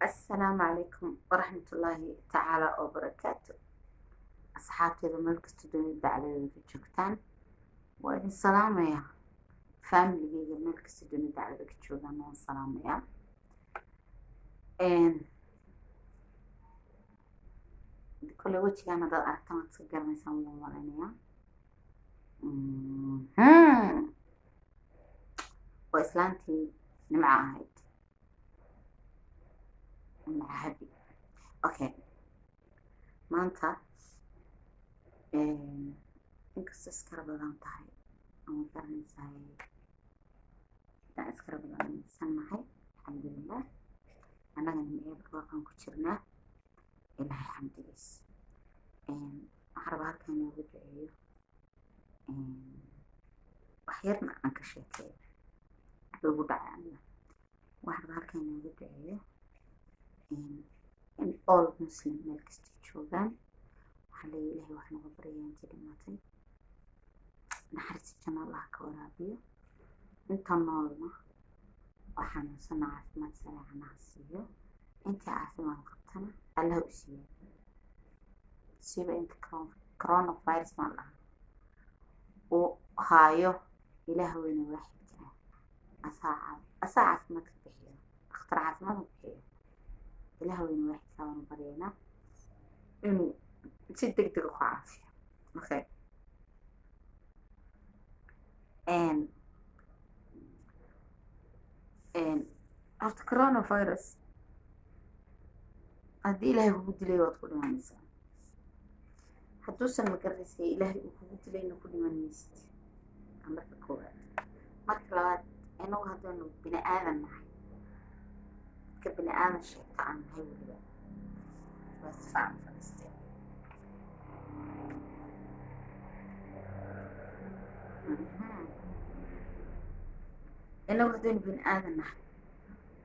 Asalaamu calaykum waraxmatullaahi tacaala wabarakaatu. Asxaabteeda meel kasta dunida dacladeeda ka joogtaan, waa idin salaamayaa. Familigeyga meel kasta dunida daclada ka joogaan waan salaamayaa. Kole wejigaan haddaad aragtaan waad iska garanaysaan, waan malaynayaa. Waa islaantii Nimco ahayd, Nimco Habi. Okay, maanta inkastoo iskara badan tahay ama garanaysaa hadaan iskara badansannahay, alxamdulilah, annaga nimciya barwaaqan ku jirnaa, Ilaahay xamdigiis. Waxaan rabaa halkan inoogu duceeyo, wax yarna aan ka sheekeeyo ugu dhacay aniga. Waxaan rabaa halkan inoogu duceeyo in all Muslim meel kasta joogaan. Waxaa leeyahay, Ilahay wax noga baryaya intii dhimatay naxariista janno Allah ka waraabiyo, inta noolna oo xanuunsana caafimaad sareecana ha siiyo, intii caafimaad qabtana Allah u siiyo, siba inta coronavirus maan dhaha uu haayo. Ilaah weyne waaxidka ah asaa caafimaadka bixiyo, dhakhtar caafimaad bixiyo. Ilaah weyne waaxidka waanu baryaynaa inuu si deg deg ku caafiyo. Okay, horta coronavirus haddii Ilaahay kugu dilay waad ku dhimanaysaa, hadduusan magaraysay Ilaahay uu kugu dilayna ku dhiman maysid. Marka koowaad. Marka labaad, inagu haddaynu bini aadan nahay, dadka bini aadan sheegta aan nahay, weliba waa si fiican fadhiistay. Inagu haddaynu bini aadan nahay,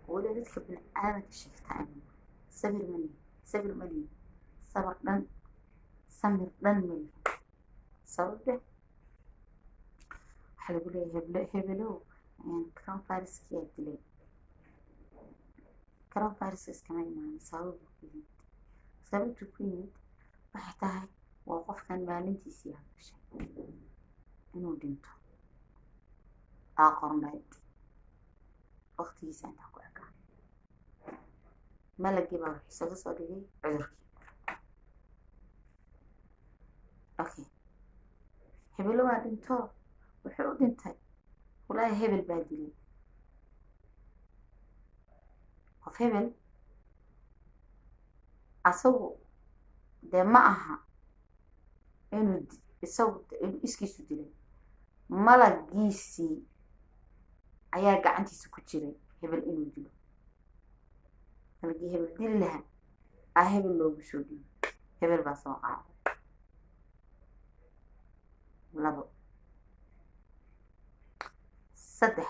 weliba dadka bini aadanka sheegta aynu nahay, sabir ma lihin, sabir ma lihin, sabar dhan, samir dhan ma lihin. Sabab dheh, waxaa lagu leeyahay heblo hebelow coronaviruskiyaa dilay. Coronavirus iskama imaanin, sabab buu ku yimid. Sababtuu ku yimid waxay tahay waa qofkan maalintiisii gashay inuu dhinto aa qornayd, waqtigiisa intaa ku ekaa, malagii baa wuxuu isaga soo dhigay cudurkii. Okay, hebelo waa dhinto, wuxuu u dhintay walaahi hebel baa dilay. Qof hebel asagu dee ma aha inuu isagu inuu iskiisu dilay, malagiisii ayaa gacantiisa ku jiray hebel inuu dilo. Malagii hebel dili lahaa aa hebel loogu soo dhiibay, hebel baa soo qaaday. Labo, saddex,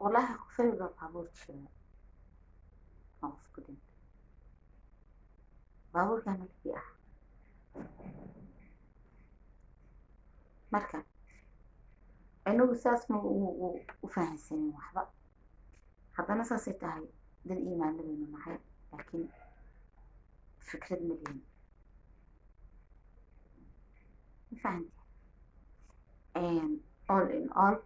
wallaahi qof hebel baa baabuur jiray oo qof ku dhintay, baabuurkaa malagii ah. Marka inagu saas ma u fahansanin waxba, haddana saasay tahay dad iimaanla baynu nahay, laakiin fikrad ma lihin. Ma fahanti? All in all,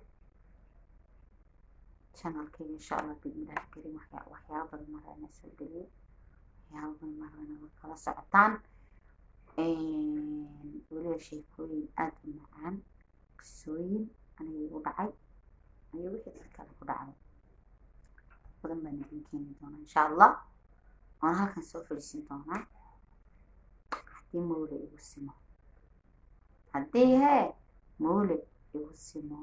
channelkayga insha Allah bismillahi karim waxyaaba badan mara inaa soo geliyo, waxyaaba badan mara inaad kala socotaan, weliba sheekooyin aada u macaan, qisooyin aniga igu dhacay iyo wixii dad kale ku dhacday badan baan idin keeni doonaa insha Allah, oona halkan soo fadhiisin doonaa haddii Mawle igu simo, haddii hee Mawle igu simo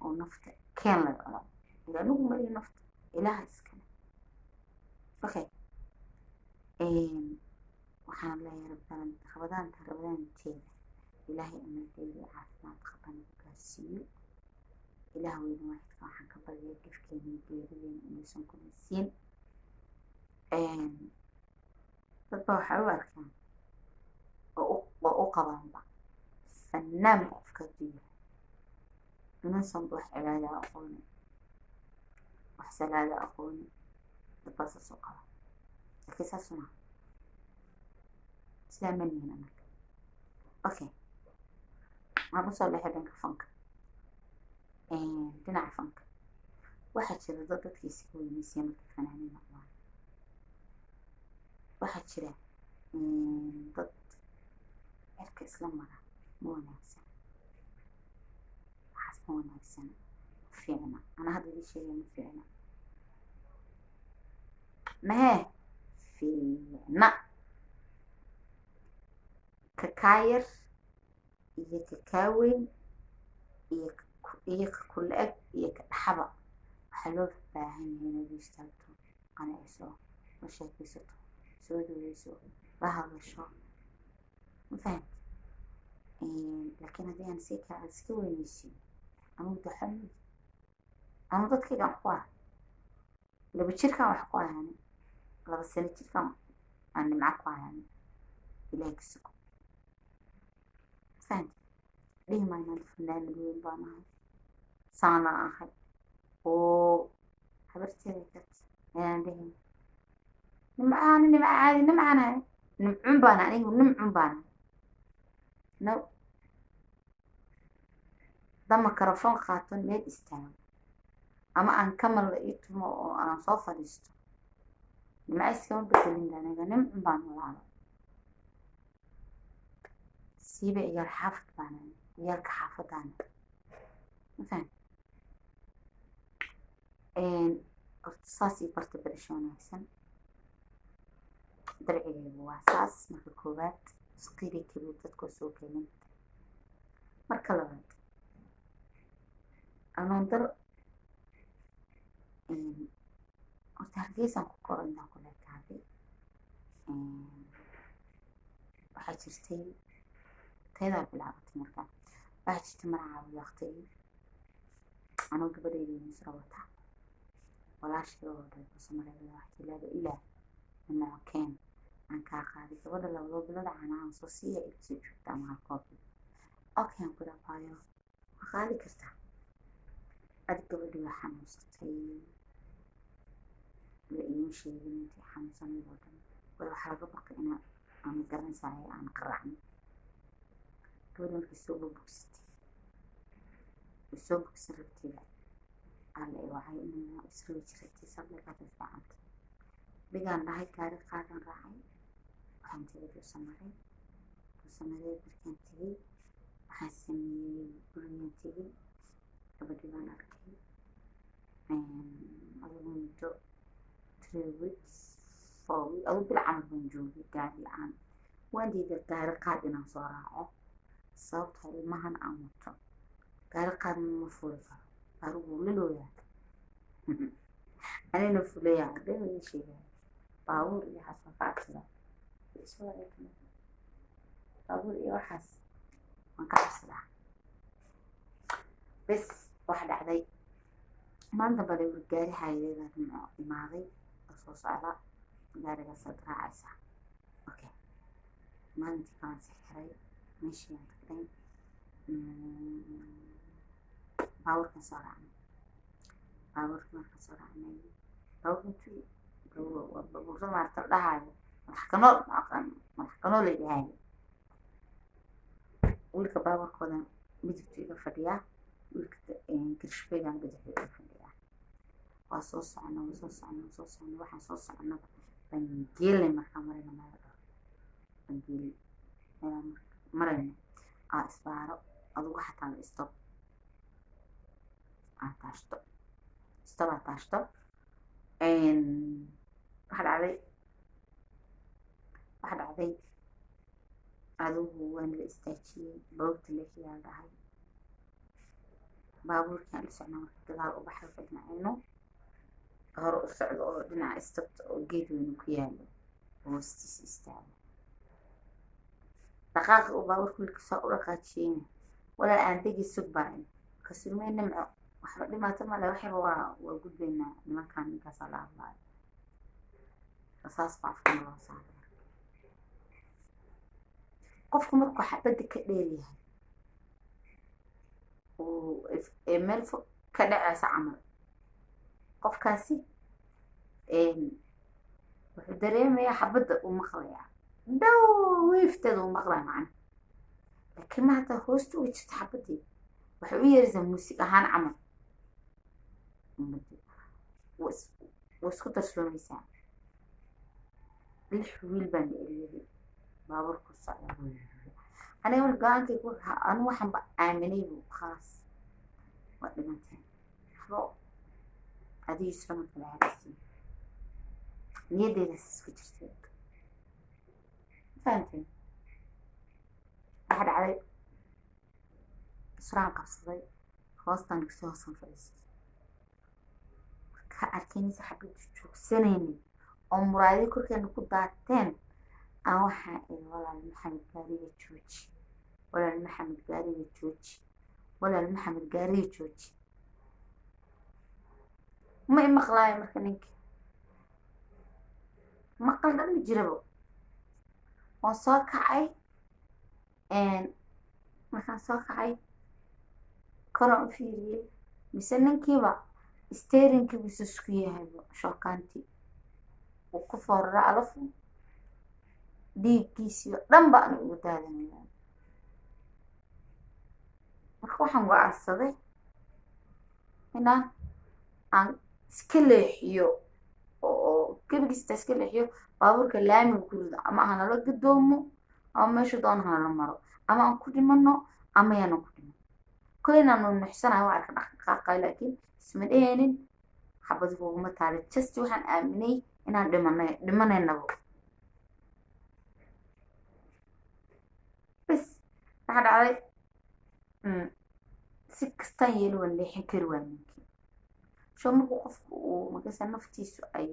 oo nafta keen lay odhan ila anigu malihi nafta, Ilaaha iskale. Okay, waxaan leeyahay rabadaan, rabadaanta rabadaanteeda Ilaahay amaldeeda caafimaad qaban gaarsiiyo. Ilaah weyne waaxidka waxaan ka baryaa gefkeena iyo geerideena inuusan kulansiin. Dad baa waxay u arkaan oo u qabaanba fanaanba qofka hadduu yahay inuusanba wax cibaada aqoonin. Wax salaada aqooni dad baa saas u qaba, laakiin saas maaha. Sidaa ma nihin anaga. Okay, waan usoo leexay dhanka fanka, dhinaca fanka. Waxaa jira dad dadka iska weynaysiya markay fanaaniin noqdaan. Waxaa jira dad cirka isla mara. Ma wanaagsan waxaas, ma wanaagsan, ma fiicna. Ana hadda idii sheegaya, ma fiicna, mahee fiicna. Kakaa yar iyo kakaa weyn iyo ka kula-eg iyo ka dhaxaba, waxaa loo baahan yahay inaad u istaagto, qanciso, la sheekaysato, soo dhaweyso, la hadasho. Ma fahamti? Laakiin haddii aan si kaa iska weyneysiin, anugu daxamid, anu dadkaygan wax ku ahay, 2 jirkaan wax ku ahay, ani 2 sano jirkaan aan nimco ku ahay, ani Ilahay ka sugo. Ma fahamti? Dhihi maayo maanta fanaanad weyn baan ahay, saana ahay oo habarteeda kat ayaan dhihin. Nimcaani nimca caadi nimcanahay, nimcun baan anigu, nimcun baan. No, haddaan microphone qaato, meel istaago, ama aan kamal la ii tumo oo aan soo fadhiisto, nimca iskama bedelin. Aniga nimcun baan walaalo. Siiba ciyaal xaafad baan ahay, ciyaalka xaafadaana. Ma fahamti? Horta saas ii barta. Barasho wanaagsan. Dabcigaygu waa saas. Marka koowaad, saqiiri kabiir dadkoo soo gelin. Marka labaad, anoon dar horta Hargeysaan ku koro, intaan ku leekaaday. Waxaa jirtay tayadaa bilaabatay. Markaa waxaa jirtay mar caawiyo waqtigii anoo gabadhayda Misra wata, walaashay oo dheer waxay leedahay, ilaa nimco keen aan kaa qaaday gabadha labadoo bilood caanahan soo siiya, ila soo joogta ama hal koobi. Okay, aan ku dhafaayo, waa qaadi kartaa adig. Gabadhii waa xanuunsatay, la iima sheegin intii xanuunsanayd oo dhan, waayo waxaa laga baqay inaa aan garansaayo aan qaraacno. Gabadhi markay soo bogsatay, way soo bogsan rabtayba, alla i wacay inuu isra jiratay sablegaata fiicanta bigaan dhahay. Gaari qaadan raacay, waxaan tegay Dhuusamareeb. Dhuusamareeb markaan tegay, waxaan sameeyey, gurigaan tegay, gabadhii baan arkay. Adigu muddo 3 weeks, 4 week, adigu bil camal baan joogay gaari la-aan. Waan diiday gaari qaad inaan soo raaco, sababtoo ilmahan aan wato gaari qaad ma fuli karo, gaarigu wuu lalooyaa, anina fulaya been ii sheegaya. Baabuur iyo waxaas waan ka cabsadaa, baabuur iyo waxaas waan ka cabsadaa. Bes, waxa dhacday maanta bale gaari haydeeda Nimco imaaday oo soo socda, gaarigaasaad raacaysaa. Okay, maalintii kalaan sixray, meeshii aan tagnay, baabuurkan soo raacnay. Baabuurkii markaan soo raacnay, baabuurka intuu baabuurta maarta la dhahaayo madax kanool, ma aqaan, madax kanool ay dhahaayo. Wiilka baabuurkooda midigtu iga fadhiyaa, wiilka kirishbeegan bidixdu iga fadhiyaa. Waa soo socona, waa soo socona, waa soo socona. Waxaan soo soconaba Bangeele markaan marayno, meel dhaho Bangeele meelaan marayno, aa isbaaro adugu xataa la stop aa taashto, stop aa taashto. Waxa dhacday adigu waan la istaajiyey, baabuurta leexiyaa dhahay. Baabuurkaan la socnaa marka gadaal u baxay, wuxuu dhinacayno hore u socdo oo dhinaca istagto oo geed weyn ku yaalo hoostiisa istaago. Dhaqaaqa uu baabuurka wiilka soo u dhaqaajiyeyna, walaal aan degi, sug baan kasurmay. Nimco, waxba dhibaato male, waxyaba waa gudbaynaa. Nimankaan ninkaasaa la hadlaayo, rasaas baa afkana loo saaray. Qofku markuu xabadda ka dheer yahay oo meel fog ka dhacaysa camal. Qofkaasi wuxuu dareemayaa xabadda uu maqlayaa, dhow wiifteeda uu maqlaya macna, laakiin ma hataa hoosta uga jirta xabaddii waxay u yeeraysaa muusig ahaan camal. Waa isku darsoomaysaa. 6 wiil baan eryaday, baabuurku socda. Aniga marka go-aankaygu wuxuu, anu waxaanba aaminay buu khalaas waa dhimanteen, waxba adiga isla kala haraysin, niyaddeedaas isku jirtay, fahamteen? Waxaa dhacday suraan qabsaday, hoostaan kasoo hoosan fadhiistay. Markaa arkaynaysa xabaddu joogsanaynin oo muraayado korkeena ku daateen, aan waxaan iri, "Walaal Maxamed, gaariga jooji. Walaal Maxamed, gaariga jooji. Walaal Maxamed, gaariga jooji." Ma i maqlaayo. Marka ninki maqal dhan ma jirabo. Waan soo kacay. Markaan soo kacay, koraan u fiiriyey, mise ninkiiba steeringkii buu isku yahaybo, shookaantii uu ku foorara, alafu dhiiggiisii oo dhan ba anu igu daadanaya. Marka waxaan go-aansaday inaan aan iska leexiyo oo gebigiista iska leexiyo, baabuurka laamiga ku rido, ama hanala gadoomo ama meesha doona hanala maro, ama aan ku dhimano ama yaanan ku dhiman. Kole inaan nuuxsanayo waa arka dhaqdhaqaaqayo, laakiin isma dheheenin xabadi kuguma taali. Just waxaan aaminay inaan dhimanay, dhimanaynabo bas. Waxaa dhacday si kastaan yeeli waan leexin kari waay ninkii. Sho markuu qofku uu makasa naftiisu ay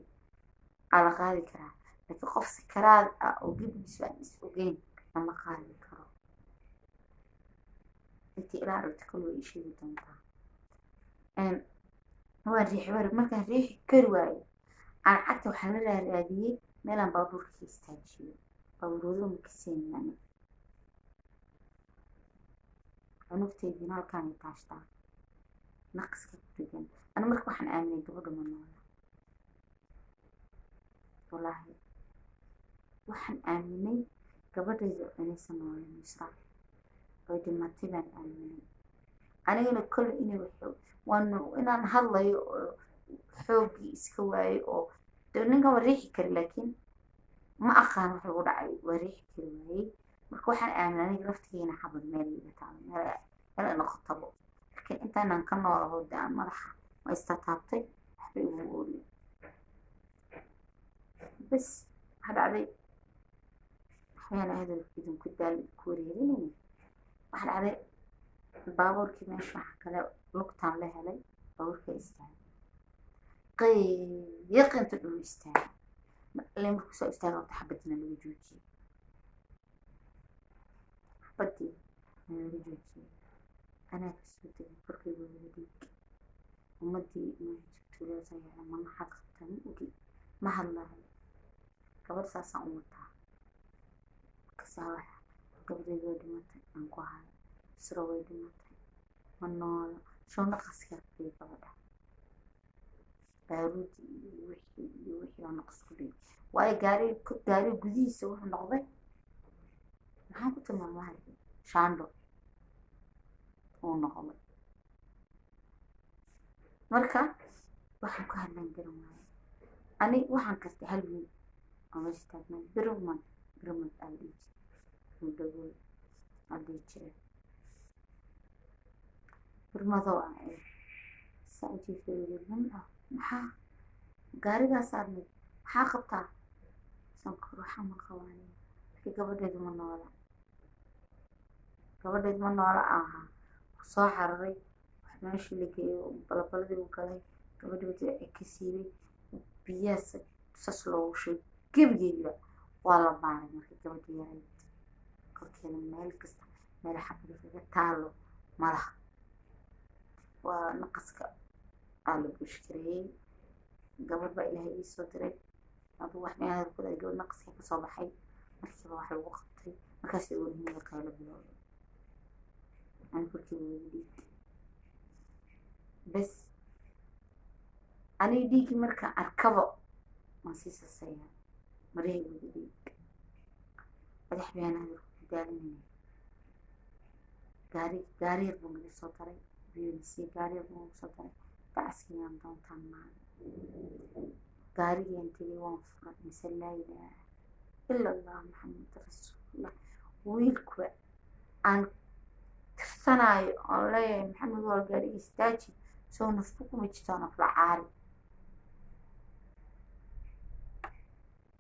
ala qaadi karaa, laakiin qof sakaraad ah oo gebigiisu aan is ogeyn lama qaadi karo. Intii ilaa aragti kale way ii sheegi doontaa. Waan riixi, markaan riixi kari waayo, aan cagta waxaan la raaraadiyey meelaan baabuurka ka istaajiyo. Baabuur wado ma kaseenin aniga. Cunugtaydina halkaan ay taashtaa, naqaska ku dhegan. Ani marka waxaan aaminay gabadha ma noola. Wallaahi waxaan aaminay gabadhayda inaysan nooleen, Yusra oy dhimatay baan aaminay. Anigana kolle inay waan inaan hadlayo oo xooggii iska waayay oo de ninkan waa riixi kari, laakiin ma aqaan wax igu dhacay, waa riixi kari waayey. Marka waxaan aaminay aniga laftigeena xabad meel iga taalo, meel meel ay noqotabo, laakiin intaanaan ka noolaho de aan madaxa waa istataabtay, waxba iguma oolin. Bas waxaa dhacday, waxbayaan hadalka idinku daal ku wareerinayna. Waxaa dhacday baabuurkii meesha waxa kale lugtaan la helay, baabuurka istaagay, qiiq inta dhul istaagay. Alle markuu soo istaagay, horta xabadina lagu joojiyey, xabadii lagu joojiyey. Anaa kasoo tegay, korkayga wada dhiig. Ummadii meesha tuulada yaala, ma maxaad qabtaa? Ma ogi, ma hadlayo. Gabadh saasaan u wataa, markaasaa waxa gabadhayda way dhimatay aan ku hayo. Isra way dhimatay, ma noola. Show naqaskaa ku dhigay gabadha, baaruudi iyo wixii iyo wixii oo naqas ku dhigay, waayo gaariga gudihiisa wuxuu noqday, maxaan ku tilmaamahay, shaandho uu noqday. Marka waxaan ku hadlaan garan waayo. Ani waxaan kartay hal wiil oo meesha taagnaa, Birman, Birman aa la dhihi jiray, dhagool aa la dhihi jiray, Birmadoo ah ee saa u jiifay. Nimco, maxaa gaarigaa saarnay? Maxaa qabtaa? Sonkor waxaa ma qabaanay, laakiin gabadheedu ma noola, gabadheedu ma noola ahaa. Soo cararay, wax meeshii la geeyo, balabaladii uu galay, gabadhii wada ka siibay, biyahaas sas loogu shubay, gebigeediba waa la baaray. Marka gabadhii yarayd korkeeda meel kasta meel xabadi kaga taalo malaha, waa naqaska aa la bushkareeyey. Gabadh baa Ilaahay ii soo diray. Aduu wax meel ku daray, gabadh naqaska kasoo baxay, markiiba wax lagu qabtay. Markaasay oolihimada qaylo bilowday. Ani korkeyga wada dhiig bas. Aniga dhiiggii markaan arkaba waan sii sasayaa, marahayga dhiig madax baan hadalku ku daalinayna. Gaari gaari yar buu naga soo daray, biyuuna sii, gaari yar buu naga soo daray. Bacaskiyaan doontaan maayo, gaarigeen tegay, waan furay, mise laa ilaaha ila Allah Maxamed rasuulullah. Wiilku aan tirsanaayo oon leeyahay, Maxamed, waa gaariga istaaji, soo nafku kuma jirto, nafla caari.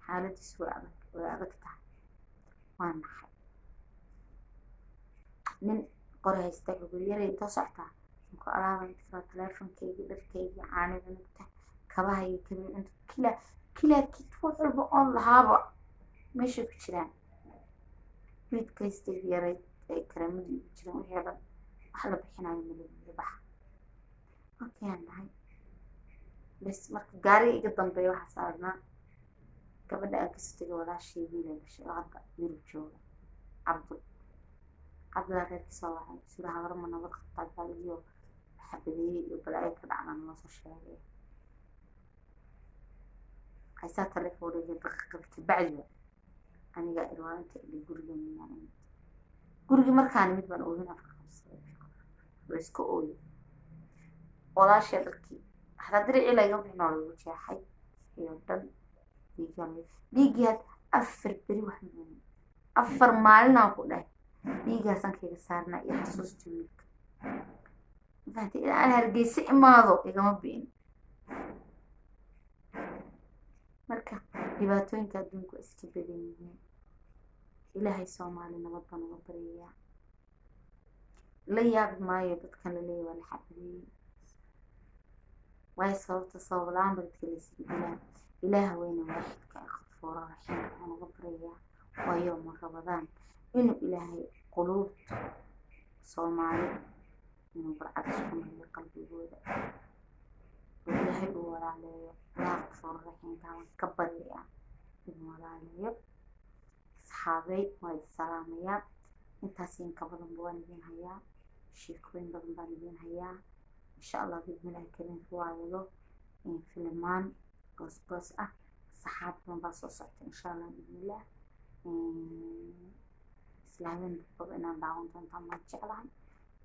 Xaaladiisu way adag, way adag tahay. Waan naxay. Nin qori haysta wuxuu yaray, intoo socotaa ninku alaaba inta kale, teleefonkaygii, dharkaygii, caani cunugta, kabahayga, kabii cunta, kila kilaa kit, wax walba oon lahaaba meeshay ku jiraan. Wiidkaystayga yarayd ay karamadii ugu jiraan, wixii oo dhan wax la bixinayo malabiyo baxa. Markayaan dhahay bes, marka gaariga iga dambeeya waxaa saarnaa gabadha aan kasoo tegay, walaashay, wiilay dhashay oo hadda Yurub jooga, Cabdul. Cabdulaa reerkii soo wacay, sida habarma nabad qabtaa, gaarigiyo xabadeeyey iyo balaayo ka dhacdan loo soo sheegay. Haysaa taleefon dhigay daqiiqad kabacdiba aniga irwaaninta idhi guriga miyaan imid. Gurigii markaan imid baan oohin afka qabsaday, waa iska ooyay. Walaashay dharkii xataa diricii layga bixin oo lagu jeexay iyo dhan dhiigaa, dhiiggii had 4 beri wax mucunin, 4 maalinaan ku dhahay dhiiggaasaan kaga saarnaa iyo xasuusta wiilka. Mafahantay? Ilaa aan Hargeysa imaado igama bi'in. Marka dhibaatooyinka adduunku waa iska badan yihiin. Ilaahay Soomaali nabad baan uga baryayaa. La yaabi maayo dadkan la leeyahay waa la xabadeeyey, waayo sababta sabab la-aan ba dadka laysaga dilaa. Ilaaha weyne waaxidka ee qafuura raxiimka waxaan uga baryayaa, waa yooma Rabadaan, inuu Ilaahay quluubta Soomaali inuu barcad isku mariyo qalbigooda oo Ilaahay uu walaaleeyo. Ilaha qafuura raxiimka waan ka baryayaa inuu walaaleeyo. Asxaabey, waa idin salaamayaa. Intaas in ka badanba waan idiin hayaa, sheekooyin badan baan idiin hayaa insha Allah biidnillahi kariim, riwaayado, filimaan goos goos ah, saxaab badan baa soo socta insha Allah biidnillah. Isla habeen dadbaba inaan daawan doontaan baan jeclahay.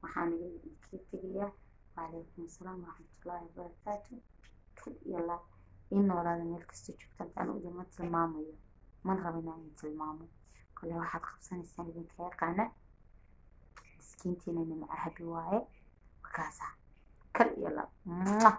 Waxaan idinkaga tegayaa wacalaykum assalaam waraxmatullaahi wabarakaatu. Kal iyo laab ii noolaada meel kasta joogtaan. Anu idinma tilmaamayo, man rabo inaan idin tilmaamo. Kole waxaad qabsanaysaan idinka yaqaana. Miskiintiina nimca habi waaye. Markaasa kal iyo laab. Mwah.